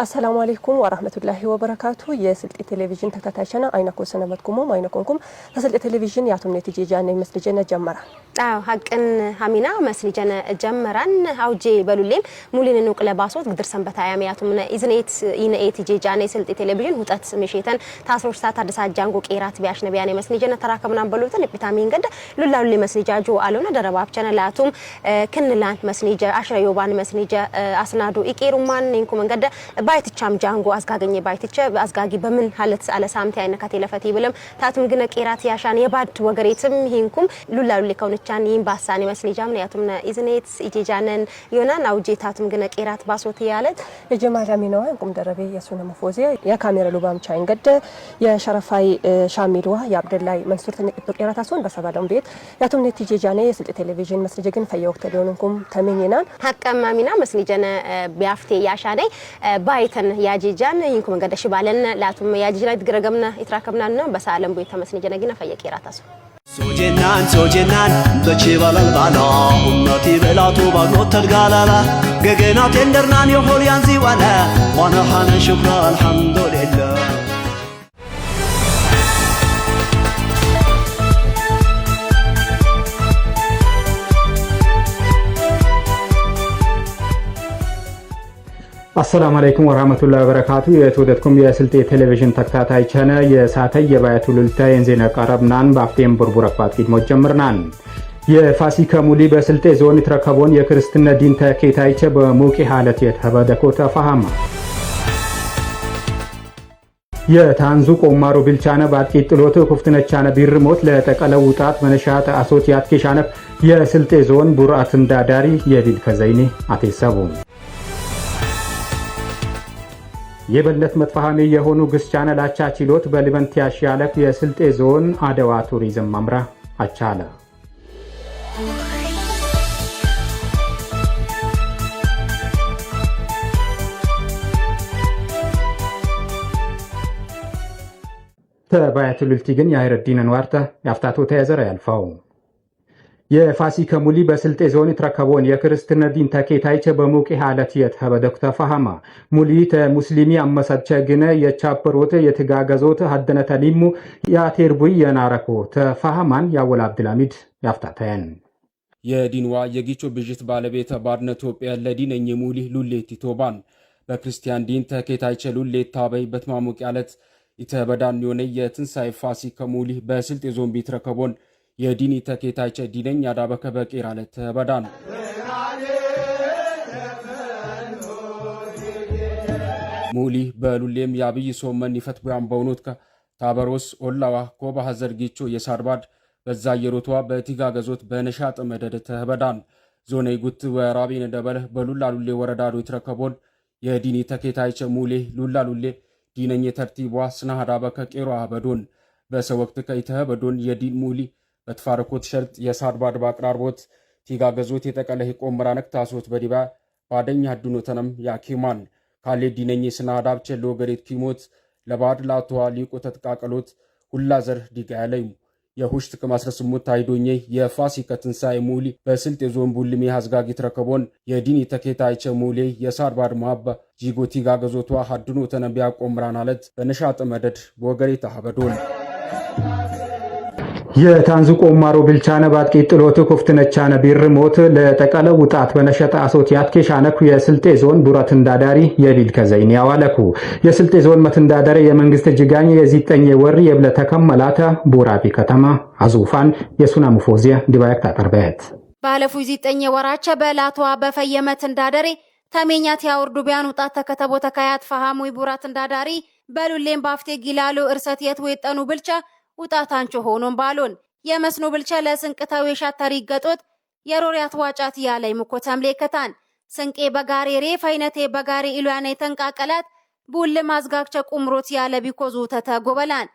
አሰላሙ አለይኩም ወራህመቱላሂ ወበረካቱ። የስልጤ ቴሌቪዥን ተከታታይ ቸና አይነኮ ሰነበትኩሞ አይነኮንኩም ተስልጤ ቴሌቪዥን ያቱምኔ ቲጄጃ ነኝ መስልጀነ ጀመራ። አዎ ሀቅን ሀሚና መስልጀነ ጀመራን አውጄ በሉሌም ሙሊን ንቁለ ባሶት ግድር ሰንበታ ያም ያቱምነ ኢዝኔት ኢነኤት ጄጃ ነኝ ስልጤ ቴሌቪዥን ሁጠት ምሽተን ታስሮች ሰዓት አዲስ አጃንጎ ቄራት ቢያሽ ነቢያኔ መስልጀነ ተራከብናን በሉትን ቪታሚን ገደ ሉላሉሌ መስልጃ ጆ አለውነ ደረባብቸነ ላቱም ክንላን መስኒጀ አሽረ ዮባን መስኒጀ አስናዱ ኢቄሩማን ንኩ መንገደ ባይትቻም ጃንጎ አዝጋገኘ ባይትቸ አዝጋጊ በምን ሀለት አለ ሳምቲ አይነካት የለፈት ይብለም ታቱም ግነ ቄራት ያሻን የባድ ወገሬትም ይንኩም ሉላሉሌ ከውንቻን ይህን ባሳን መስኒጃም ያቱም ኢዝኔት ኢጄጃነን ዮናን አውጄ ታቱም ግነ ቄራት ባሶት ያለት የጀማል አሚናዋ እንቁም ደረቤ የሱነ መፎዚያ የካሜራ ሉባም ቻይን ገደ የሸረፋይ ሻሚልዋ የአብደላይ መንሱር ተነቅቶ ቄራት አሶን በሰባለም ቤት ያቱም ኔት ጄጃኔ የስልጤ ቴሌቪዥን መስልጀ ግን ፈየወቅተ ሊሆንኩም ተመኝናን። ሀቀማሚና መስኒጀነ ቢያፍቴ ያሻነይ ባይተን ያጂጃን ይንኩ መንገደ ሽባለን ላቱም ያጂጃን ይትግረገምነ ይትራከብናና በሳለም ቦይታ መስኒጀነ ግና ፈየቄራታሱ ሶጀናን ሶጀናን በቼ ባላልባላ ኡመቲ በላቱ ባግኖት ተድጋላላ ገገና ቴንደርናን የሆል ያንዚ ዋለ ዋነሓነ ሽኩራ አልሐምዱሊላህ። አሰላሙ አለይኩም ወራህመቱላሂ ወበረካቱ። የተወደድኩም የስልጤ ቴሌቪዥን ተከታታይ ቸነ የሳተይ የባያቱ ሉልታ የንዜና ቀረብናን ባፍቴም ቡርቡር አባት ቂድሞ ጀምርናን። የፋሲካ ሙሊ በስልጤ ዞን ትረከቦን የክርስትነ ዲን ተኬታይቸ በሙቂ ሀለት የተበደኮ ተፋሃማ። የታንዙ ቆማሮ ብልቻነ ባጥቂ ጥሎት ኩፍትነቻነ ቢርሞት ለጠቀለው ውጣት መነሻተ አሶት ያትኬሻነፍ የስልጤ ዞን ቡርአት እንዳዳሪ የቢል ከዘይኔ አቴሰቡ። የበለት መጥፋሃሜ የሆኑ ግስቻነ ላቻ ችሎት በሊበንት ያሻለፍ የስልጤ ዞን አደዋ ቱሪዝም መምራ አቻለ። ተባያቱ ልልቲ ግን የአይረዲነን ዋርተ ያፍታቶ ተያዘረ ያልፋው። የፋሲከ ሙሊ በስልጤ ዞን ትረከቦን የክርስትነ ዲን ተኬታይቸ በሙቂ ሀለት የተበደኩ ተፋሃማ ሙሊ ተሙስሊሚ አመሰቸ ግነ የቻበሮት የትጋገዞት ሀደነተ ሊሙ የአቴርቡይ የናረኮ ተፋሃማን ያወል አብድልሐሚድ ያፍታታየን። የዲንዋ የጊቾ ብዥት ባለቤት ባድነ ኢትዮጵያ ለዲነኝ ሙሊ ሉሌት ቶባን በክርስቲያን ዲን ተኬታይቸ ሉሌት ታበይ በትማሙቅ ያለት ኢተበዳን የሆነ የትንሣኤ ፋሲከ ሙሊ በስልጤ ዞን ቢትረከቦን የዲኒ ተኬታይቸ ዲነኝ አዳበከ በቄራለ ተበዳን። ሙሊ በሉሌም የአብይ ሶመን ይፈት ቡያን በውኖት ታበሮስ ኦላዋ ኮባ ሀዘርጊቾ የሳርባድ በዛ የሮቷ በቲጋገዞት በነሻጥ መደድ ተበዳን። ዞነይ ጉት ወራቢን ደበለ በሉላ ሉሌ ወረዳዶ ይትረከቦን የዲኒ ተኬታይቸ ሙሌ ሉላ ሉሌ ዲነኝ ተርቲቧ ስናሃዳበከ ቄሮ አበዶን በሰወቅት ከይተህ በዶን የዲን ሙሊ በትፋርኮት ሸርጥ የሳድባድ ባቅራርቦት ቲጋገዞት የጠቀለ ቆምራነክ ታሶት በዲባ ባደኝ አድኖተነም ያኪማን ካሌ ዲነኝ ስናዳብቸ ለወገሬት ኪሞት ለባድ ላቶዋ ሊቆ ተጥቃቀሎት ሁላ ዘር ዲጋ ያለዩ የሁሽት ጥቅም 18 ታይዶኜ የፋሲከ ትንሣኤ ሙሊ በስልጤ ዞን ቡልሜ ሀዝጋጊ ትረከቦን የዲኒ ተኬታይቸ ሙሌ የሳርባድ ማባ ጂጎቲ ጋገዞቷ ሀድኖ ተነቢያ ቆምራን አለት በነሻጥ መደድ በወገሬት አበዶን። የታንዙ ቆማሮ ብልቻነ ባጥቂ ጥሎት ኩፍትነቻነ ቢርሞት ለጠቀለ ውጣት በነሸጠ አሶት ያትኬሻነኩ የስልጤ ዞን ቡረት እንዳዳሪ የቢል ከዘይን ያዋለኩ የስልጤ ዞን መትንዳዳሪ የመንግስት ጅጋኝ የዚጠኝ ወር የብለ ተከመላተ ቡራቢ ከተማ አዙፋን የሱና ሙፎዚያ ዲባያክ ታቀርበት። ባለፉ ዚጠኝ ወራቸ በላቷ በፈየመት እንዳደሬ ተሜኛት ያወርዱ ቢያን ውጣት ተከተቦ ተካያት ፈሃሙይ ቡራት እንዳዳሪ በሉሌም ባፍቴ ጊላሉ እርሰት የት ወይጠኑ ብልቻ ውጣታንቾ ሆኖም ባሎን የመስኖ ብልቻ ለስንቅታዊ የሻታሪ ገጦት የሮሪያት ዋጫት ያለይ ምኮታም ሌከታን ስንቄ በጋሬ ሬ ፈይነቴ በጋሬ ኢሉያነ የተንቃቀላት ቡል ማዝጋግቸ ቁምሮት ያለ ቢኮዙ ተተጎበላን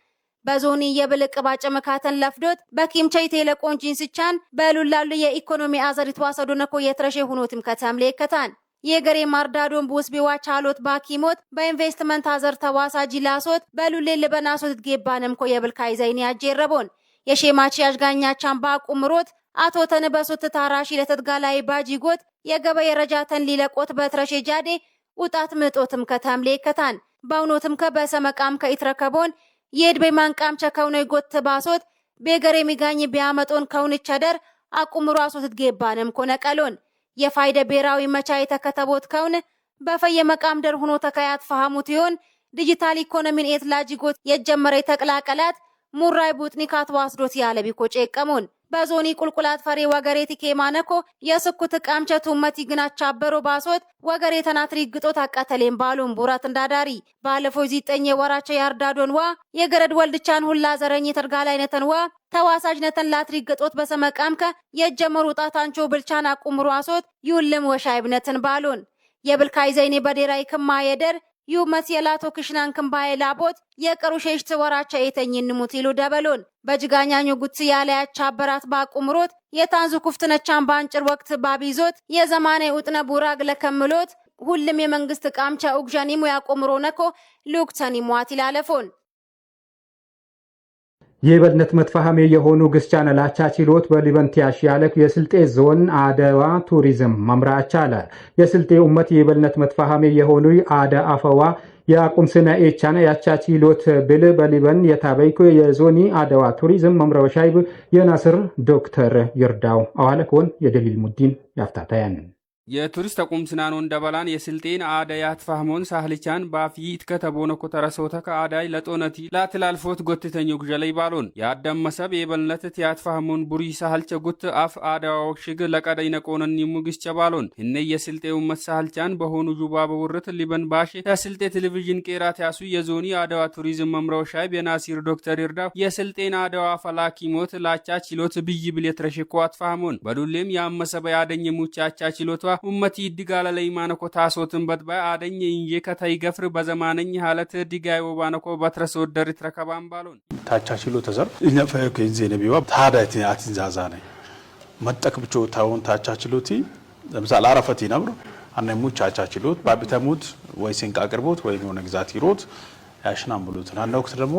በዞኒ የብልቅ ባጭ መካተን ለፍዶት በኪምቸይ ቴሌቆንጂን ስቻን በሉላሉ የኢኮኖሚ አዘሪት ዋሰዶነኮ የትረሼ ሁኖትም ከተም ሌከታን የገሬ ማርዳዶን ቡስቢዋ ቻሎት ባኪሞት በኢንቨስትመንት አዘር ተዋሳ ጂላሶት በሉሌ ልበናሶት ጌባንም ኮ የብልካይ ዘይን ያጀረቦን የሼማች ያዥጋኛ ቻምባ ቁምሮት አቶ ተንበሶት ታራሺ ለተትጋላይ ባጂጎት የገበየ ረጃተን ሊለቆት በትረሼ ጃዴ። ውጣት ምጦትም ከተምሌ ከታን ባውኖትም ከበሰመቃም ከኢትረከቦን የድበይ ማንቃምቸ ከውነ ጎት ባሶት ቤገር የሚጋኝ ቢያመጦን ከውንቸደር አቁምሮ አሶት ትጌባንም ኮነቀሎን የፋይደ ብሔራዊ መቻ የተከተቦት ከውን በፈየ መቃም ደር ሆኖ ተካያት ፈሃሙት ይሆን ዲጂታል ኢኮኖሚን ኤት ላጂጎት የጀመረ የተቀላቀላት ሙራይ ቡጥኒካት ዋስዶት ያለ ቢኮ ጨቀሙን በዞኒ ቁልቁላት ፈሬ ወገሬቲ ኬማነኮ የስኩት ቃምቸ ቱመቲ ግናቻ አበሮ ባሶት ወገሬ ተናትሪ ግጦት አቃተሌም ባሉን ቡራት እንዳዳሪ ባለፈው ዚጠኝ ወራቸ ያርዳዶን ዋ የገረድ ወልድቻን ሁላ ዘረኝ ተርጋላይነተን ዋ ተዋሳጅነተን ላትሪ ግጦት በሰመቃምከ የጀመሩ ጣታንቾ ብልቻን አቁምሮ አሶት ይውልም ወሻይብነትን ባሉን የብልካይ ዘይኔ በዴራይ ክማ የደር ዩመት የላቶ ክሽናን ክንባዬ ላቦት የቀሩ ሸሽት ወራቻ የተኝን ሙት ይሉ ደበሎን በጅጋኛኙ ጉት ያለ ያቻበራት ባቁምሮት የታንዙ ኩፍትነቻን ባንጭር ወቅት ባቢዞት የዘማኔ ውጥነ ቡራግ ለከምሎት ሁሉም የመንግስት ቃምቻ ኡግዣኒሙ ያቆምሮ ነኮ ሉክተኒ ሟት ይላለፎን የበልነት መጥፋሃሜ የሆኑ ግስቻነ ላቻ ችሎት በሊበንቲያሽ ያለክ የስልጤ ዞን አደዋ ቱሪዝም መምራ አቻለ የስልጤ ኡመት የበልነት መጥፋሃሜ የሆኑ አደ አፈዋ የአቁምስነ ኤቻነ ያቻ ችሎት ብል በሊበን የታበይኩ የዞኒ አደዋ ቱሪዝም መምራው ሻይብ የናስር ዶክተር ይርዳው አዋለኮን የደሊል ሙዲን ያፍታታያን የቱሪስት አቁምስናኖን ደበላን የስልጤን አዳያት ፋህሞን ሳህልቻን ባፊት ከተቦነ ኮተረሶተ ከአዳይ ለጦነቲ ላትላልፎት ጎትተኞ ጉዠለይ ባሎን የአዳም መሰብ የበልነት ቲያት ፋህሞን ቡሪ ሳህልቸ ጉት አፍ አዳዋዎች ሽግ ለቀደይ ነቆነኒ ሙግስቸ ባሎን እነ የስልጤ ውመት ሳህልቻን በሆኑ ጁባ በውርት ሊበን ባሼ ተስልጤ ቴሌቪዥን ቄራት ያሱ የዞኒ አዳዋ ቱሪዝም መምራው ሻይብ የናሲር ዶክተር ይርዳው የስልጤን አዳዋ ፈላኪ ሞት ላቻ ችሎት ብይ ብል የትረሽኮ አትፋህሞን በዱሌም ያመሰበ ያደኝ ሙቻቻ ችሎቷ ኡመቲ ዲጋላ ለይማነኮ ታሶትን በጥባ አደኝ እንጄ ከተይ ገፍር በዘማነኝ ሀለት ዲጋይ ወባነኮ በትረሶደር ትረከባን ባሎን ታቻችሎ ተዘር እኛ ፈየከ ዜነቢዋ ታዳይት አቲን ዛዛ ነኝ መጠቅ ብቾ ታውን ታቻችሎቲ ለምሳሌ አረፈቲ ነብሩ አነሙ ቻቻችሎት ባቢተሙት ወይ ሲንቅ አቅርቦት ወይ የሆነ ግዛት ይሮት ያሽናም ብሉትን አንድ ወቅት ደግሞ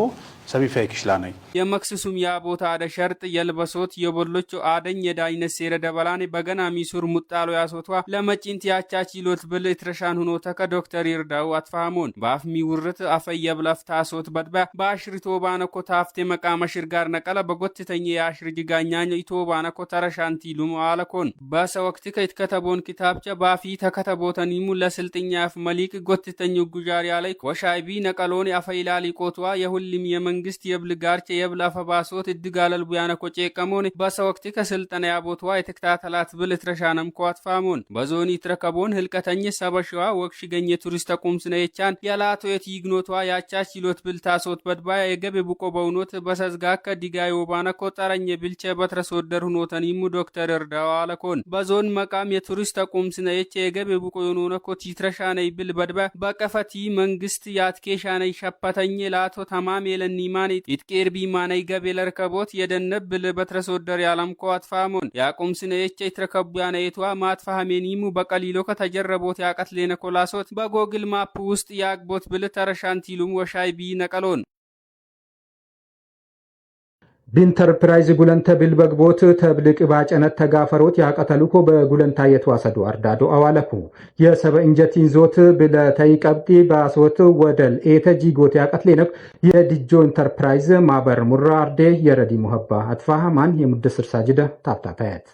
ሰቢ ፈይክሽላ ነኝ የመክስሱም ያ ቦታ አደ ሸርጥ የልበሶት የቦሎቾ አደኝ የዳይነት ሴረ ደበላኔ በገና ሚሱር ሙጣሎ ያሶቷ ለመጪንት ያቻ ችሎት ብል ትረሻን ሁኖ ተከ ዶክተር ይርዳው አትፋሙን በአፍ ሚውርት አፈየብለፍ ታሶት በጥባ በአሽሪቶ ባነኮ ታፍቴ መቃመሽር ጋር ነቀለ በጎትተኝ የአሽር ጅጋኛኝ ኢቶ ባነኮ ተረሻንቲ ሉም አለኮን በሰ ወቅት ከይትከተቦን ኪታብቸ ባፊ ተከተቦተኒሙ ለስልጥኛ አፍ መሊቅ ጎትተኝ ጉጃር ያላይ ወሻይቢ ነቀሎን አፈይላሊ ቆቷ የሁልም የመንግስት የብል ጋርቸ የብል አፈባሶት እድጋለል ቡያነ ኮጬ ቀሞን በሰወቅቲ ከስልጠና ያቦትዋ የትክታተላት ብል ትረሻነም ኳትፋሙን በዞኒ ትረከቦን ህልቀተኝ ሰበሽዋ ወክሽ ገኘ ቱሪስት ተቁምስነ የቻን ያላቶ የትይግኖቷ ያቻች ይሎት ብል ታሶት በድባ የገብ ቡቆ በውኖት በሰዝጋከ ዲጋይ ወባነኮ ጠረኝ ብልቸ በትረሶደር ሁኖተኒሙ ዶክተር እርዳው አለኮን በዞን መቃም የቱሪስት ተቁምስነ የቸ የገብ ቡቆ የሆኖነኮ ቲትረሻነይ ብል በድባ በቀፈቲ መንግስት ያትኬሻነይ ሸፐተኝ ላቶ ተማም የለኒማን ይትቄር ቢማነይ ገቤ ለርከቦት የደነብ ብል በትረሶደር ያላምኮ አትፋሙን ያቁምስነ የቸ ይትረከቡ ያነየቷ ማትፋሃሜኒሙ በቀሊሎ ከተጀረቦት ያቀትሌነ ኮላሶት በጎግል ማፕ ውስጥ ያግቦት ብል ተረሻንቲሉም ወሻይ ቢ ነቀሎን ቢንተርፕራይዝ ጉለንተ ቢልበግቦት ተብልቅ ባጨነት ተጋፈሮት ያቀተልኮ በጉለንታ የተዋሰዱ አርዳዶ አዋለኩ የሰበ እንጀቲን ዞት ብለተይ ቀብጢ ባሶት ወደል ኤተ ጂጎት ያቀትሌነክ የዲጆ ኢንተርፕራይዝ ማበር ሙራ አርዴ የረዲ ሙሀባ አትፋሃማን የሙደስር ሳጅደ ታፍታታያት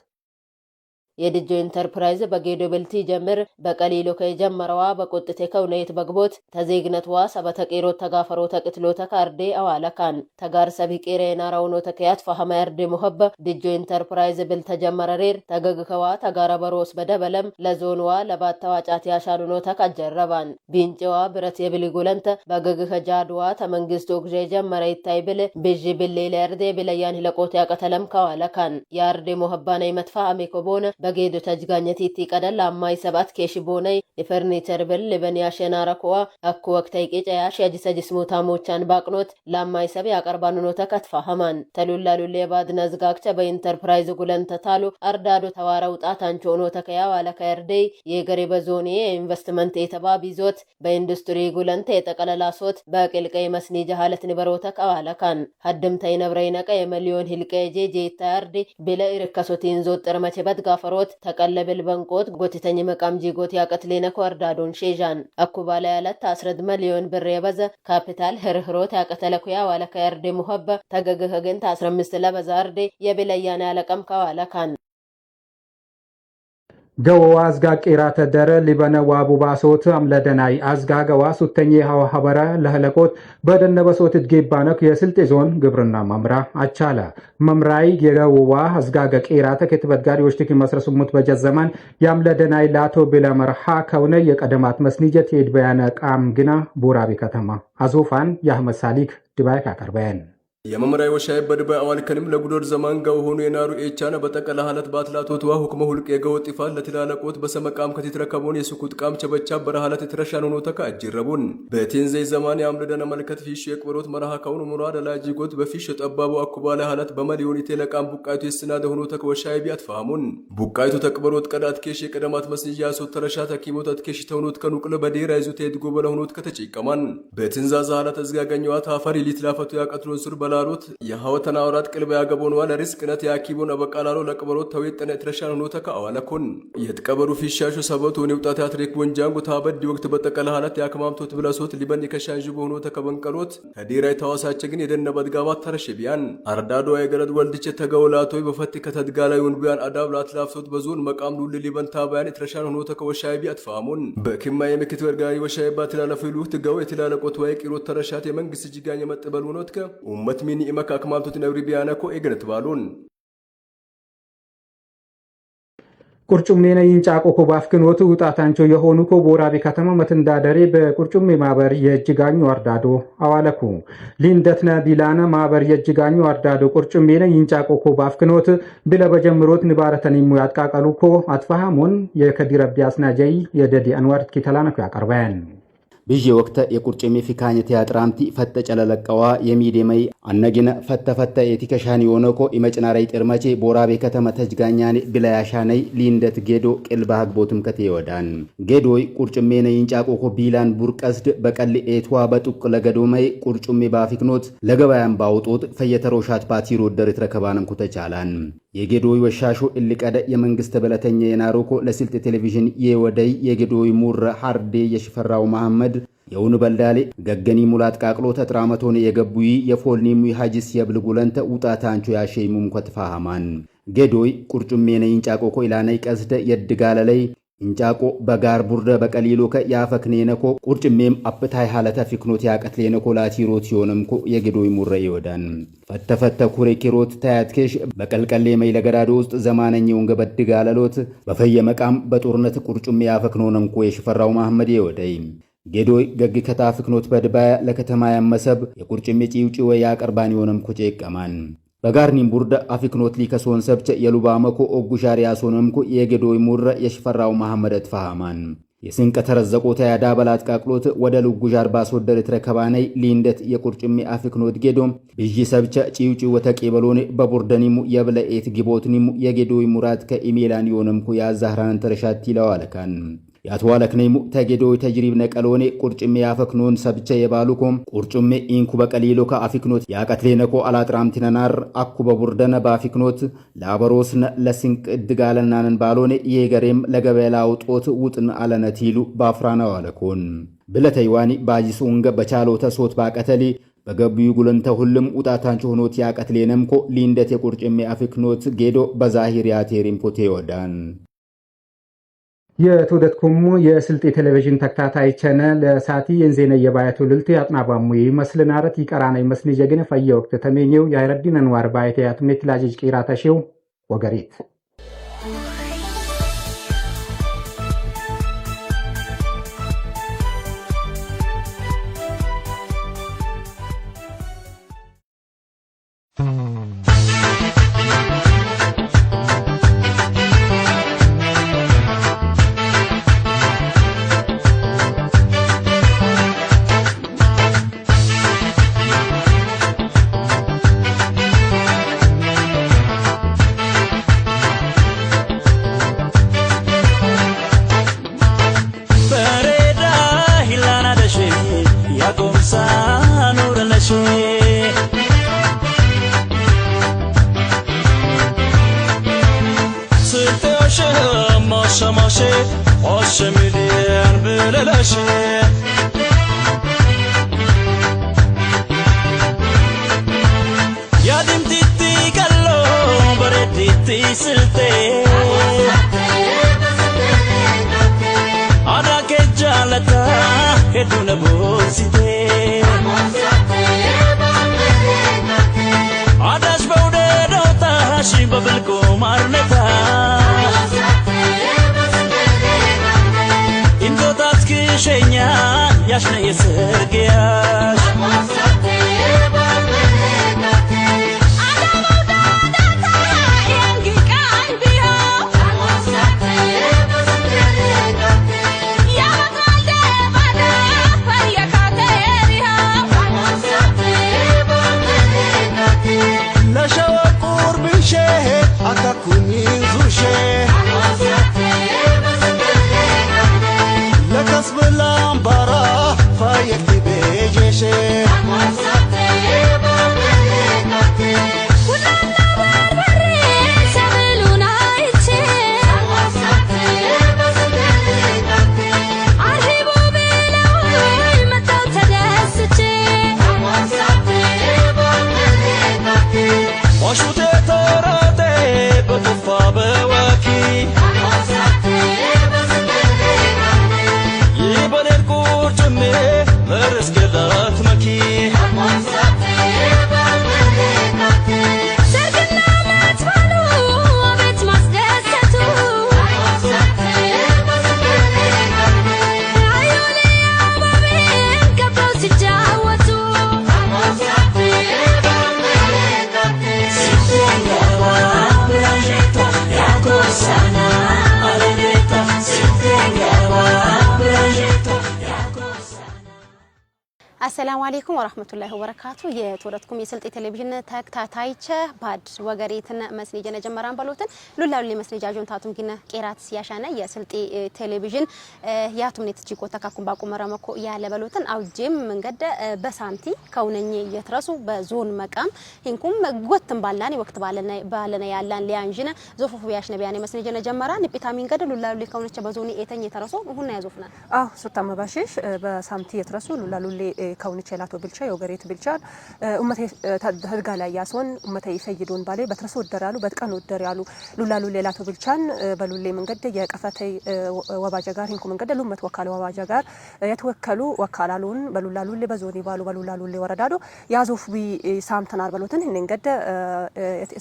የድጆ ኢንተርፕራይዝ በጌዶ ብልቲ ጀምር በቀሊሎ ከጀመረዋ በቆጥቴ ከውነይት በግቦት ተዜግነትዋ ሰበተቄሮ ተጋፈሮ ተቅትሎ ተካርዴ አዋለካን ተጋር ሰቢ ቄሬ ናራውኖ ተከያት ፈሀማ ያርዴ ሙሀበ ድጆ ኢንተርፕራይዝ ብል ተጀመረሬር ተገግከዋ ተጋረ በሮስ በደበለም ለዞንዋ ለባተዋ ጫት ያሻሉኖ ተካጀረባን ቢንጭዋ ብረት የብሊጉለንተ በገግከ ጃድዋ ተመንግስት ኦግዤ ጀመረ ይታይ ብል ብዥ ብሌ ለያርዴ ብለያን ሂለቆት ያቀተለም ከዋለካን ያርዴ ሙሀባነይ መጥፋ አሜኮቦነ በጌዶ ተጅጋኘቲቲ ቀደል አማይ ሰባት ኬሽ ቦነይ የፈርኒቸር ብል ልበን ያሸናረኮዋ አኩ ወቅተይ ቄጨ ያሽ ያጅሰጅስ ሙታሞቻን ባቅኖት ላማይ ሰብ ያቀርባኑኖ ተከትፋ ሀማን ተሉላ ሉሌ ባድነ ዝጋግቸ በኢንተርፕራይዝ ጉለን ተታሉ አርዳዶ ተዋረው ጣታንቾኖ ተከያ ዋለከርዴይ የገሬ በዞኔ የኢንቨስትመንት የተባ ቢዞት በኢንዱስትሪ ጉለንተ የጠቀለላሶት በቅልቀይ መስኒ ጀሃለት ንበሮተ ቀዋለካን ሀድምተይ ነብረይ ነቀ የመሊዮን ሂልቀ ጄ ጄታ ያርዴ ብለ ኢርከሶቲን ዞት ጥርመቼ በትጋፈሮ ተጋፈሮት ተቀለብል በንቆት ጎትተኝ መቃም ጂጎት ያቀትሌነኮ አርዳዶን ሼዣን አኩባላ ያለት 10 ሚሊዮን ብር የበዘ ካፒታል ህርህሮት ያቀተለኩ ያዋለከ ያርዴ ሙሀበ ተገግህ ግን 15 ለበዛ አርዴ የበለያና ያለቀም ከዋለካን ገወዋ አዝጋ ቄራ ተደረ ሊበነ ዋቡባሶት አምለደናይ አዝጋ ገዋ ሱተኝ ሀዋ ሀበረ ለህለቆት በደነበሶት እድጌባነክ የስልጤ ዞን ግብርና መምራ አቻለ መምራይ የገወዋ አዝጋገ ቄራ ተከትበት ጋር የወሽትክ መስረስሙት በጀት ዘመን ያምለደናይ ላቶ ቢለመርሃ ከውነ የቀደማት መስኒጀት የድበያነ ቃም ግና ቦራቤ ከተማ አዞፋን የአህመድ ሳሊክ ድባይ ካቀርበን የመምራይ ወሻይ በድባይ አዋልከንም ለጉዶር ዘማን ጋው ሆኑ የናሩ ኤቻነ በጠቀለ ሀለት ባትላቶትዋ ሁክመ ሁልቅ የገው ጥፋት ለትላለቆት በሰመቃም ከቲትረከቦን የስኩት ቃም ቸበቻ በረሃለት የተረሻን ሆኖ ተካ አጅረቡን በቴንዘይ ዘማን የአምልደነ መልከት ፊሽ የቅበሮት መርሃ ካውን ሙራ ደላጂጎት በፊሽ የጠባቡ አኩባለ ሀለት በመሊዮን ኢቴለቃም ቡቃይቱ የስናደ ሆኖ ተከ ወሻይ ቢያትፋሙን ቡቃይቱ ተቅበሮት ቀዳት ኬሽ የቀደማት መስንጃ ሶት ተረሻ ተኪሞት አትኬሽ ተውኖት ከኑቅለ በዴራ ይዞ ተሄድጎ በለ ሆኖት ከተጨቀማን በትንዛዛ ሀለት አዝጋገኘዋ ታፈሪ ሊትላፈቱ ያቀትሎን ሱር በላ ላሉት የሐወተና አውራት ቅልበ ያገቦን ዋለ ሪስቅነት ያኪቦን አበቃላሎ ለቅበሮት ተዌጠነ ትረሻን ሆኖ ተካዋለኩን የትቀበሩ ፊሻሹ ሰበቱ ወኔውጣት ያትሬክ ወንጃንጎ ታበድ ወቅት በጠቀለ ሀለት ያከማምቶት ብለሶት ሊበን የከሻንዥ በሆኖ ተከበንቀሎት ከዴራይ ተዋሳቸ ግን የደነበ ድጋባት ተረሸ ቢያን አርዳዶ የገረድ ወልድቼ ተገውላቶይ በፈት ከተድጋላይ ወንቡያን አዳብ ላትላፍቶት በዞን መቃም ሉል ሊበን ታባያን የትረሻን ሆኖ ተከወሻይ ቢያትፋሙን በክማ የምክት ወርጋሪ ወሻይ ባትላለፈ ይሉት ገው የትላለቆት ወይ ቂሮት ተረሻት የመንግስት ጅጋኝ የመጥበል ሆኖት ከ ኡመት ሚኒ ኢመካ አክማምቶት ነብሪ ቢያነኮ ኤግነት ባሉን ቁርጩሜነ ይንጫቆ ኮባፍክን ወቱ ውጣታንቾ የሆኑ ኮ ቦራቤ ከተማ መትንዳደሬ በቁርጩሜ ማበር የእጅጋኙ አርዳዶ አዋለኩ ሊንደትነ ቢላነ ማበር የእጅጋኙ አርዳዶ ቁርጩሜነ ይንጫቆ ኮባፍክኖት ብለ በጀምሮት ንባረተኒሙ ያጥቃቀሉ ኮ አትፋሃሙን የከዲረቢ አስናጀይ የደዲ አንዋር ኪተላነኩ ያቀርበን ብዤ ወቅተ የቁርጭሜ ፊካኝ ቲያጥራምቲ ፈተ ጨለለቀዋ የሚዴመይ አነጊነ ፈተ ፈተ የቲከሻን የሆነኮ ኢመጭናራይ ጥርመቼ ቦራቤ ከተመ ተጅጋኛኔ ብላያሻነይ ሊንደት ጌዶ ቅልባ ህግቦትም ከቴ ወዳን ጌዶይ ቁርጭሜ ነይንጫቆኮ ቢላን ቡርቀስድ በቀል ኤትዋ በጡቅ ለገዶመይ ቁርጭሜ ባፊክኖት ለገበያን ባውጦት ፈየተሮሻት ፓቲሮ ደር የተረከባንም ኩተቻላን የጌዶይ ወሻሾ እልቀደ የመንግስት በለተኛ የናሮኮ ለስልጤ ቴሌቪዥን የወደይ የጌዶይ ሙረ ሐርዴ የሽፈራው መሐመድ የውን በልዳሌ ገገኒ ሙላት ቃቅሎ ተጥራመቶን የገቡይ የፎልኒሙ ሐጂስ የብልጉለንተ ውጣታንቾ ያሸይሙም ኮትፋሃማን ጌዶይ ቁርጩሜ ነይን ጫቆኮ ኢላናይ ቀስደ የድጋለለይ እንጫቆ በጋር ቡርደ በቀሊሎ ከ ያፈክኔነኮ ቁርጭሜም አፕታይ ሀለተ ፊክኖት ያቀትሌነኮ ላቲሮት ሲሆነምኮ የጌዶይ ሙረ ይወዳን ፈተፈተ ኩሬ ኪሮት ታያትኬሽ በቀልቀሌ መይ ለገዳዶ ውስጥ ዘማነኛውን ገበድ ጋለሎት በፈየ መቃም በጦርነት ቁርጩሜ ያፈክኖነምኮ የሽፈራው መሐመድ ይወደይ ጌዶይ ገግ ከታፍክኖት በድባያ ለከተማ ያመሰብ የቁርጭሜ ጪውጪ ወይ ያቀርባን የሆነምኮ ጨቀማን በጋርኒም ቡርደ አፊክኖት ሊከሶን ሰብቸ የሉባመኮ ኦጉሻር ያሶነምኮ የጌዶይ ሙረ የሽፈራው መሐመድ ትፋሃማን የስንቀ ተረዘቆ ተያዳ በላት ቃቅሎት ወደ ልጉዣር ባስወደር የተረከባነይ ሊንደት የቁርጭሜ አፊክኖት ጌዶም ብዢ ሰብቸ ጪውጪ ወተቄበሎኔ በቡርደኒሙ የብለኤት ጊቦትኒሙ የጌዶይ ሙራት ከኢሜላን የሆነምኮ ያዛህራን ተረሻት ይለዋለካን ያትዋለክነይሙ ተጌዶይ ተጅሪብ ነቀሎኔ ቁርጭሜ ያፈክኖን ሰብቸ የባሉኮም ቁርጭሜ ኢንኩ በቀሊሎ ከአፊክኖት ያቀትሌነኮ አላጥራምቲነናር አኩ በቡርደነ ባፊክኖት ለአበሮስነ ለስንቅ እድጋለናንን ባሎኔ የገሬም ለገበላው ጦት ውጥን አለነቲሉ ባፍራናው አለኮን ብለተይዋኒ ባጂሱ እንገ በቻሎተ ሶት ባቀተሊ በገቢዩ ጉለንተ ሁልም ውጣታንቾ ሆኖት ያቀትሌነምኮ ሊንደት የቁርጭሜ አፊክኖት ጌዶ በዛሂር ያቴሪምኮ ቴወዳን የትውደትኩሙ የስልጤ ቴሌቪዥን ተከታታይ ቸነ ለሳቲ የንዜነ የባየቱ ልልት ያጥናባሙ ይመስልናረት ይቀራና ይመስል ጀግነ ፈየ ወቅት ተመኘው ያይረዲን አንዋር ባየተ ያትሜት ላጅጅ ቂራ ተሽው ወገሪት ማሸማሼ አሸሚሊያን ብለለሽ ያድምቲቲ ቀሎ በረዲቲ ስልቴ አዳኬ ጃለታ ሄዱነ ቦንሲቴ አዳሽ በውደዶታሽ በብልኮ ማርነታ እንዶታት ክሸኛ ያሽነ የሰርግያሽ السلام عليكم ورحمة الله وبركاته يتورتكم يسلطي تلفزيون تكتاتايچ باد وغريتن مسني جمران بلوتن لولا لولي مسني جاجون تاتم كنا قيرات سياشانا يسلطي تلفزيون ياتم نتجيكو تكاكم باقو مرامكو ያለ በሎትን አውጄም መንገደ በሳምቲ ከውነኝ የትረሱ በዞን መቃም ሂንኩም ጎትም ባላኒ ወቅት ባለና ያላን ሊያንጂነ ዞፎፍ ቢያሽ ነቢያኔ መስኔ ጀነ ጀመራን ፒታሚን ገደ ሉላ ሉሊ ከውነቸ በዞኒ ኤተኝ የተረሱ ሁና ያዞፍና አው ሱታማ ባሽሽ በሳምቲ የትረሱ ሉላ ሉሊ ከውነቸ ላቶ ብልቻ የወገሬት ብልቻ ኡመተ ተድጋ ላይ ያስወን ኡመተ ይፈይዱን ባሌ በትረሱ ወደር ያሉ በጥቀን ወደር ያሉ ሉላ ሉሊ ላቶ ብልቻን በሉሌ መንገደ የቀፈተይ ወባጀ ጋር ሂንኩም መንገደ ሉመት ወካለ ወባጀ ጋር የተወከሉ ወካላሉን በሉላሉሌ በዞኒ ባሉ በሉላሉሌ ወረዳዶ ያዞፍ ቢ ሳምተናር በሎትን እንገደ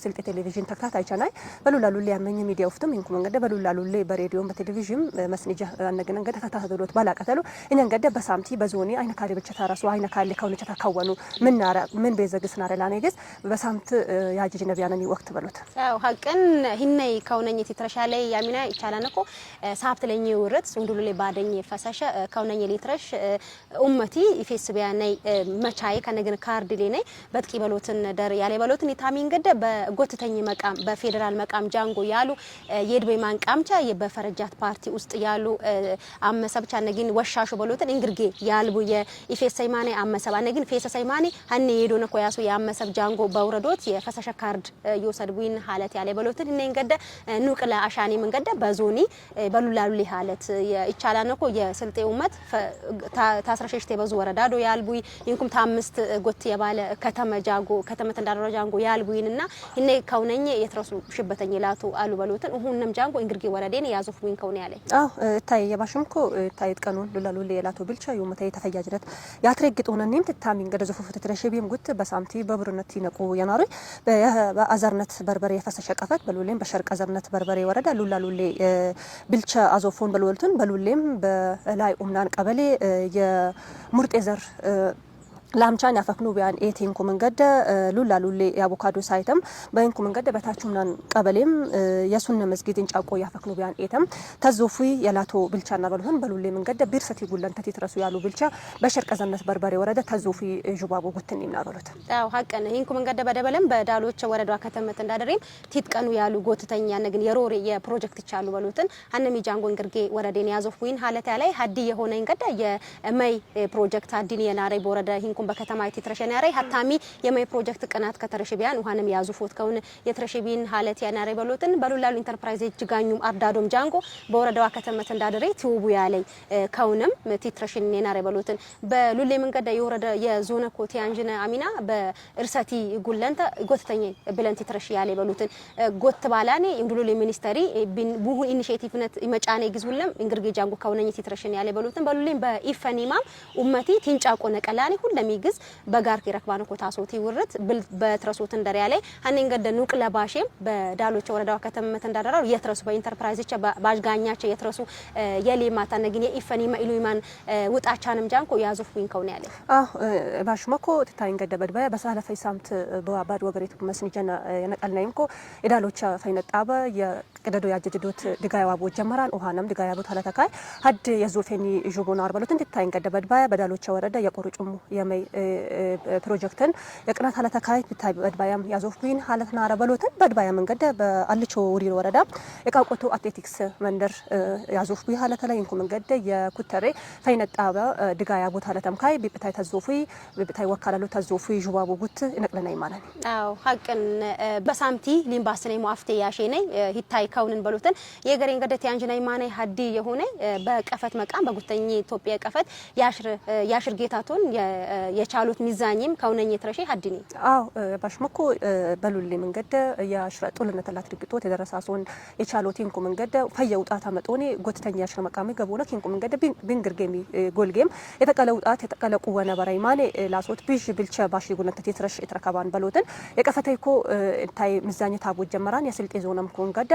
ስልጤ ቴሌቪዥን ተከታታይ ቻናይ በሉላሉሌ ያመኝ ሚዲያ ውፍትም እንኩም እንገደ በሉላሉሌ በሬዲዮም በቴሌቪዥን መስንጃ አነገነ እንገደ ተታተሎት ባላቀተሉ እንገደ በሳምቲ በዞኒ አይነ ካሪ ብቻ ታራሱ አይነ ካሪ ከውነ ተከወኑ ምን ናረ ምን በዘግስ ናረ ላኔግስ በሳምት ያጅጅ ነቢያነኒ ወቅት በሎት አው ሀቅን ሂነይ ከውነኝ ትትረሻለ ያሚና ይቻላንኮ ሳብት ለኝ ውርት ወንዱሉሌ ባደኝ ፈሰሸ ከውነኝ ሊትረሽ ኡመቲ ይፌስ ቢያነይ መቻይ ከነግን ካርድ ሌነይ በጥቂ በሎትን ደር ያለ በሎትን የታሚን ገደ በጎትተኝ መቃም በፌደራል መቃም ጃንጎ ያሉ የድበይ ማንቃምቻ በፈረጃት ፓርቲ ውስጥ ያሉ አመሰብቻ ነግን ወሻሾ በሎትን እንግርጌ ያልቡ የኢፌስ ሰይማኔ አመሰባ ነግን ፌሰ ሰይማኔ ሀኔ የዶነ ኮያሱ ያመሰብ ጃንጎ በውረዶት የፈሰሸ ካርድ ይወሰድቡን ሀለት ያለ በሎትን እነን ገደ ኑቅለ አሻኒ መንገደ በዞኒ በሉላሉ ሀለት ይቻላነኮ የስልጤ ኡመት ታስረሸሽቴ በዙ ወረዳዶ ያልቡይ ይንኩም ታምስት ጎት የባለ ከተመ ጃጎ ከተመ ተንዳሮ ጃንጎ ያልቡይንና እኔ ከውነኝ የትረሱ ሽበተኝ ላቱ አሉ በሉትን ሁነም ጃንጎ እንግርጌ ወረዴን ያዞፍቡይን ከውነ ያለ አው እታይ የባሽምኮ እታይ ቀኑን ሉላሉሌ የላቱ ብልቻ ዩመታይ ተፈያጅነት ያትረግጡነንም ትታሚን ገደ ዘፎፍ ተትረሸቢም ጉት በሳምቲ በብርነት ይነቁ የናሩ በአዘርነት በርበሬ የፈሰሸ ቀፈት በሉሌም በሸርቅ አዘርነት በርበሬ ወረዳ ሉላሉሌ ብልቻ አዞፎን በሉልቱን በሉሌም በላይ ኡምናን ቀበሌ የሙርጤ ዘር ላምቻን ያፈክኑ ቢያን ኤቴንኩ መንገደ ሉላ ሉሌ የአቮካዶ ሳይተም በእንኩ መንገደ በታቹምናን ቀበሌም የሱነ መስጊድ እንጫቆ ያፈክኑ ቢያን ኤተም ተዞፉይ የላቶ ብልቻና በልሁን በሉሌ መንገደ ቢርሰት ይጉለን ተቲትረሱ ያሉ ብልቻ በሸርቀ ዘነት በርበሬ ወረደ ተዞፉይ ዥባቦ ጉትን ይምናበሉት አው ሀቀነ ይንኩ መንገደ በደበለም በዳሎች ወረዳ ከተመት እንዳደረም ቲጥቀኑ ያሉ ጎትተኛ ነግን የሮሬ የፕሮጀክት ይቻሉ በሉትን አነሚ ጃንጎ እንግርጌ ወረዴን ያዞፉይን ሀለታ ላይ ሀዲ የሆነ እንገደ የመይ ፕሮጀክት ሀዲን የናሬ በወረዳ ይንኩ እንኩም በከተማ ይትረሸን ያረይ ሀታሚ የማይ ፕሮጀክት ቅናት ከተረሽ ቢያን ውሃንም ያዙፎት ከውን የትረሽቢን ሀለት ያናረ በሎትን በሉላሉ ኢንተርፕራይዝ እጅጋኙም አርዳዶም ጃንጎ በወረዳዋ ከተመት እንዳደረ ትውቡ ያለይ ከውንም ቲትረሽን የናረ በሎትን በሉሌ መንገድ የወረዳ የዞነ ኮቲ አንጅነ አሚና በእርሰቲ ጉለንተ ጎትተኝ ብለን ቲትረሽ ያለ በሎትን ጎት ባላኔ እንዱሉሌ ሚኒስተሪ ቡሁ ኢኒሺዬቲቭነት መጫኔ ግዙለም እንግርጌ ጃንጎ ከውነኝ ቲትረሽን ያለ በሎትን በሉሌም በኢፈኒማም ኡመቲ ቲንጫቆ ነቀላኔ ሁለም ይግዝ በጋር ይረክባነ ኮታሶቲ ውርት በትረሶት እንደሪያ ላይ ሀኔን ገደ ኑቅ ለባሼም በዳሎች ወረዳዋ ከተመተ እንዳደራው የትረሱ በኢንተርፕራይዞች ባጅጋኛቸው የትረሱ የሌማታ ነግን የኢፈኒማ ኢሉማን ውጣቻንም ጃንኮ ያዙፍ ዊንከው ነው ያለ። አዎ ባሽመኮ ትታይን ገደ በድባያ በሳለፈይ ሳምት በባድ ወገሬቱ መስንጀና የነቀልናይምኮ የዳሎቻ ፈይነጣበ የቅደዶ ያጀጅዶት ድጋይ ዋቦ ጀመራን ውሃናም ድጋይ ዋቦ ታለተካይ ሀድ የዞፌኒ ጆቦና አርበሎትን ትታይን ገደ በድባያ በዳሎቻ ወረዳ የቆርጭሙ የመይ ፕሮጀክትን የቅናት ሀለተካይ ትታይ በድባያም ያዞፍ ዊን ሀለትና አረበሎትን በድባያ መንገደ በአልቾ ውሪር ወረዳ የቃቆቶ አትሌቲክስ መንደር ያዞፍ ዊ ሀለተ ላይ እንኩ መንገደ የኩተሬ ፈይነጣበ ድጋያ ቦታ ለተምካይ ቢብታይ ተዞፉይ ቢብታይ ወካላሉ ተዞፉይ ጁባቡ ጉት ይነቅለና ይማላል። አዎ ሀቅን በሳምቲ ሊምባስነይ ሙአፍቴ ያሼነይ ሂታይ ከውንን በሉትን የገሬን ገደት ያንጅነይ ማነይ ሀዲ የሆነ በቀፈት መቃም በጉተኝ ኢትዮጵያ ቀፈት ያሽር ጌታቶን የቻሉት ሚዛኝም ከውነኝ የትረሼ ሀዲ ነኝ። አዎ ባሽመኮ በሉሊ መንገደ ያሽረ ጦልነት ላት ድግጦት የደረሳሶን የቻሎት ኢንኩ መንገደ ፈየ ውጣታ መጦኔ ጎትተኛ ያሽረ መቃሚ ገቦነ ኪንኩ መንገደ ቢንግርጌሚ ጎልጌም የተቀለ ውጣት የተቀለ ቁወነ በራይ ማኔ ላሶት ቢዥ ብልቸ ባሽ ጉነተ የትረሽ የተረካባን በሎትን የቀፈተይኮ እንታይ ምዛኝ ታቦት ጀመራን የስልጤ ዞነም ኮንገደ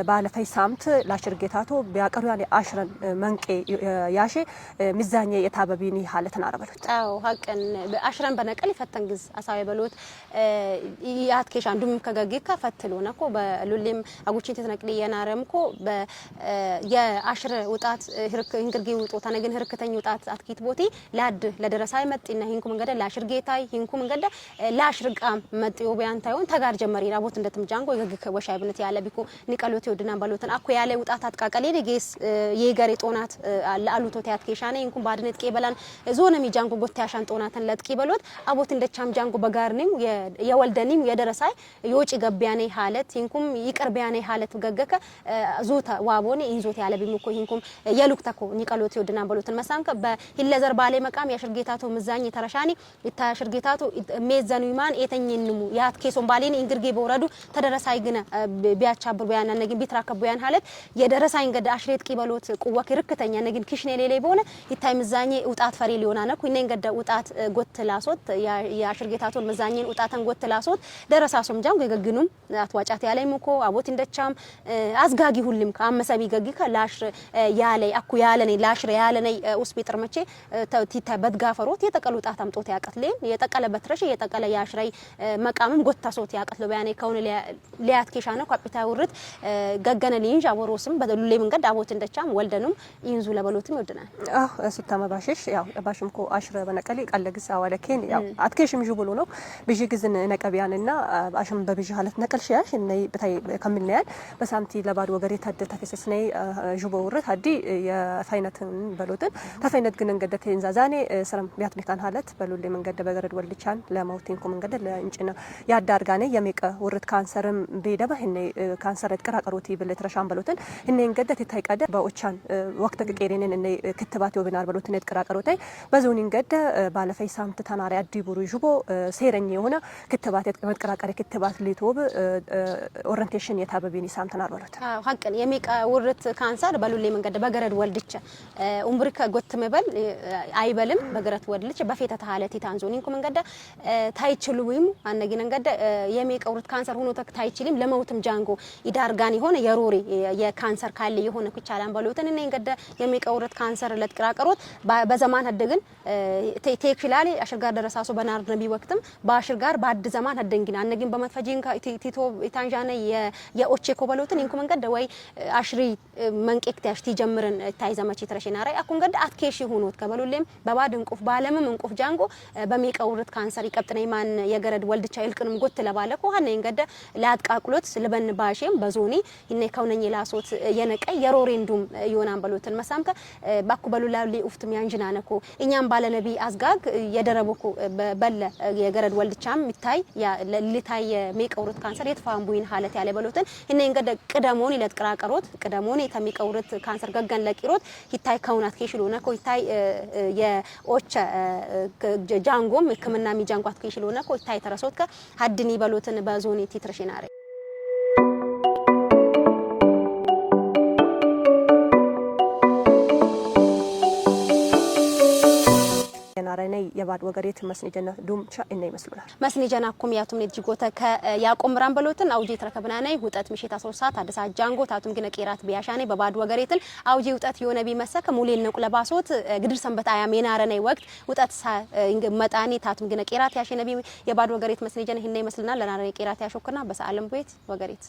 ባለፈይ ሳምት ላሽር ጌታቶ ቢያቀሩ ያኔ አሽረን መንቄ ያሼ ምዛኝ የታበቢኒ ሀለትን አረበሉት። አዎ ሀቅን አሽረን በነቀል ይፈተን ግዝ አሳዊ በሎት ያት ኬሽ አንዱም ከገጊካ ፈትሎ ነኮ በሉሌም አጉቺን ተነቅሊ የናረምኮ የአሽረ ውጣት ህርክ እንግርጌ ውጦታ ነግን ህርክተኝ ውጣት አትኪት ቦቲ ላድ ለደረሳይ መጥና ሂንኩ መንገደ ላሽር ጌታይ ሂንኩ መንገደ ላሽር ቃም መጥዮ ቢያንታዩን ተጋር ጀመሪ ራቦት እንደትም ጃንጎ የገግ ወሻይ ብነት ያለ ቢኮ ንቀሎት ይወድና ባሎትን አኩ ያለ ውጣት አጥቃቀሌ ጌስ የገሬ ጦናት ለአሉቶ ታያት ኬሻኔ ሂንኩ ባድነት ቄበላን ዞነ ሚጃንጎ ጎታያሻን ጦናትን ለጥቂ በሎት አቦት እንደቻም ጃንጎ በጋርኒም የወልደኒም የደረሳይ የውጭ ገቢያኔ ሀለት ሂንኩም ይቅርቢያኔ ሀለት ገገከ ዞታ ዋቦኔ ኢንዞት ያለ ቢምኮ ሂንኩም የሉክተኮ ኒቀሎት ይወድና በሎትን መሳንከ በሂለዘር ባሌ መቃም ያሽርጌታቶ ምዛኝ ተረሻኒ ይታሽርጌታቶ ሜዘኑ ይማን የተኝንሙ ያት ኬሶን ባሌን እንግርጌ በወረዱ ተደረሳይ ግነ ቢያቻብር ቢያን ነግን ቢትራከብ ቢያን ሀለት የደረሳይ እንገደ አሽሬት ቂበሎት ቁወክ ርክተኛ ነግን ኪሽኔ ሌሌ በሆነ ይታይ ምዛኝ ውጣት ፈሪ ሊሆና ነኩ ይነ እንገደ ውጣት ጎት ላሶት ያሽርጌታቶን ምዛኝን ውጣተን ጎት ላሶት ደረሳሶም ጃም ገገግኑም አትዋጫት ያለይም እኮ አቦት እንደቻም አዝጋጊ ሁልም ከአመሰቢ ገጊከ ላሽር ያለይ አኩ ያለነይ ላሽር ያለነይ ውስቢ ጥርመቼ ቲታ በድጋፈሮት የጠቀሉ ጣት አምጦት ያቀትሌን የጠቀለ በትረሽ የጠቀለ ያሽራይ መቃምም ጎታሶት ያቀትሎ ቢያኔ ከውን ሊያት ኬሻ ነው ካፒታ ውርት ገገነ ሊንጅ አቦሮስም በሉሌ መንገድ አቦት እንደቻም ወልደኑም ይንዙ ለበሎትም ይወድናል። አዎ ሱታማ ባሽሽ ያው ባሽምኮ አሽረ በነቀሊ ቀለግስ አዋለኬን ያው አትኬሽም ጅብሉ ነው ብጂ ግዝን ነቀቢያንና አሽም በብጂ ሀለት ነቀል ሸያሽ እነይ በታይ ከምልናያል በሳምቲ ለባድ ወገሬ ታደ ተፈሰስነይ ጅቦ ውርት አዲ የፋይነትን በሎትን ተፋይነት ግን እንገደ ተንዛዛኔ ሰላም ቢያት ቢካን ሀለት በሉሌ መንገደ በገረድ ወልቻን ለማውቲንኩ መንገደ ለእንጭና ያዳርጋኔ የሜቀ ውርት ካንሰርም ቤደባ እነ ካንሰር ቀራቀሮቲ ብል ትረሻን በሎትን እነ እንገደ ተታይ ቀደ በኦቻን ወቅት ቀቄሬንን እነ ክትባት ይወብናል በሎትን ቀራቀሮታይ በዞን እንገደ ባለፈይ ሳምት ተናሪ አዲ ቡሩ ጅቦ ሴረኝ የሆነ ክትባት መቀራቀሪ ክትባት ሊቶብ ኦሪንቴሽን የታበቢኒ ሳምተናር በሎት። አዎ ሀቅን የሜቀ ውርት ካንሰር በሉሌ መንገደ በገረድ ወልድቸ ኡምብሪከ ጎት መበል አይበልም በገረት ወልድቸ በፌተ ተሃለቲ ታንዞኒ እንኩ መንገደ ታይችሉ ወይም አነጊ መንገደ የሜቀ ውርት ካንሰር ሆኖ ተክ ታይችልም ለመውትም ጃንጎ ይዳርጋን የሆነ የሮሬ የካንሰር ካለ የሆነ ኩቻላን በሎትን እኔ እንገደ የሜቀ ውርት ካንሰር ለጥቅራቀሮት በዘማን ሀደግን ቴክላሊ አሽርጋር ደረሳሶ በናር ነቢ ወቅትም በአሽርጋር ባድ ዘማን ሀደንግና አነጊን በመትፈጂን ቲቶ ኢታንጃነ የኦቼ ኮበሎትን እንኩ መንገደ ወይ አሽሪ መንቄክት ያሽቲ ጀምርን ታይ ዘመቺ ተረሽና ራይ አኩን ገደ አትኬሽ ሆኖት ከበሉሌም በባድ እንቁፍ ባለምም እንቁፍ ጃንጎ በሚቀውርት ካንሰር ይቀብጥነይ ማን የገረድ ወልድቻ ይልቅንም ጎት ለባለኮ ሀነ እንገደ ላጥቃቅሎት ልበን ባሼም በዞኒ ይነ ከውነኝ ላሶት የነቀ የሮሬንዱም ይሆናን በሎትን መሳምከ ባኩ በሉላ ሊኡፍትም ያንጅናነኮ እኛም ባለነቢ አዝጋግ የደረበኩ በለ የገረድ ወልድቻም ሚታይ ልታይ የሚቀውሩት ካንሰር የትፋን ቡይን ሀለት ያለ በሎትን እነ እንገደ ቅደሞን ይለጥቅራቀሮት ቅደሞን የተሚቀውሩት ካንሰር ገገን ለቂሮት ይታይ ከውናት ከሽሎነ ኮ ይታይ የኦቸ ጃንጎም ህክምና ሚጃንጓት ከሽሎነ ኮ ይታይ ተረሶት ከ ሀድኒ በሎትን በዞኒ ቲትርሽናሬ ናረነይ የባድ ወገሬት መስኒ ጀና ዱምቻ እነ ይመስሉናል። መስኒ ጀና ኩም ያቱም ኔት ጅጎተ ከያቆምራን በሎትን አውጄ ተረከብናነይ ውጠት ምሽት 3 ሰዓት አዲስ አጃንጎ ታቱም ግነ ቄራት ቢያሻነይ በባድ ወገሬትን አውጄ ውጠት የሆነ ቢመሰከ ሙሌን ነቁ ለባሶት ግድር ሰንበት አያም የናረነይ ወቅት ውጠት መጣኔ ታቱም ግነ ቄራት ያሸነቢ የባድ ወገሬት መስኒ ጀና ይሄን ይመስልናል። ለናረነይ ቄራት ያሾክና በሰዓለም ቤት ወገሬት።